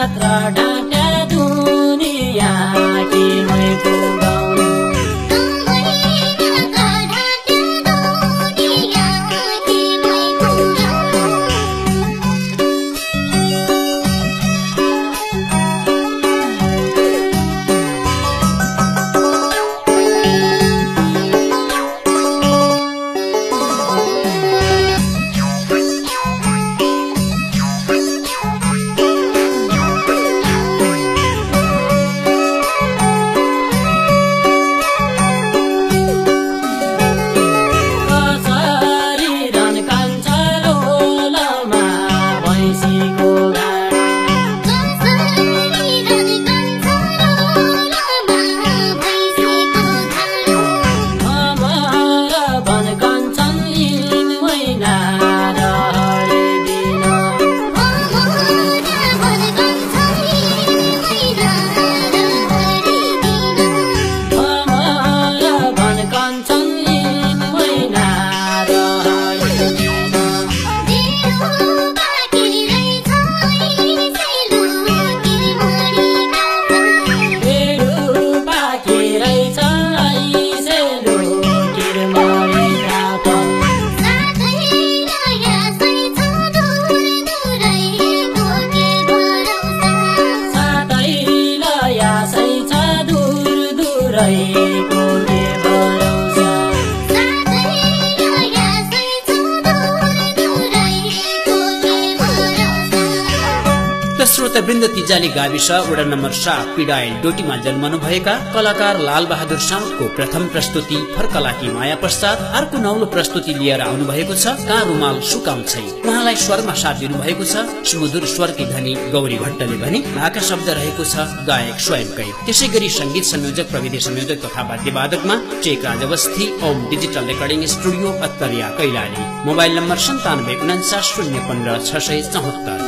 मात्र डाटा दुनिया कि मैको गाउनु श्रोतावृन्द तिजाली गाविस वडा नम्बर 7 पिडायल डोटीमा जन्मनुभएका कलाकार लाल बहादुर साउदको प्रथम प्रस्तुति फर्कलाकी माया पश्चात अर्को नौलो प्रस्तुति लिएर आउनु भएको छ कहाँ रुमाल सुकाउँछै। उहाँलाई स्वरमा साथ दिनु भएको छ सुमधुर स्वरकी धनी गौरी भट्टले भने भाका शब्द रहेको छ गायक स्वयंकै। त्यसैगरी संगीत संयोजक प्रविधि संयोजक तथा वाद्यवादकमा चेक राजवस्थी Om digital recording studio Attariya Kailali. Mobile number 9749 015 674।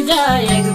जा एक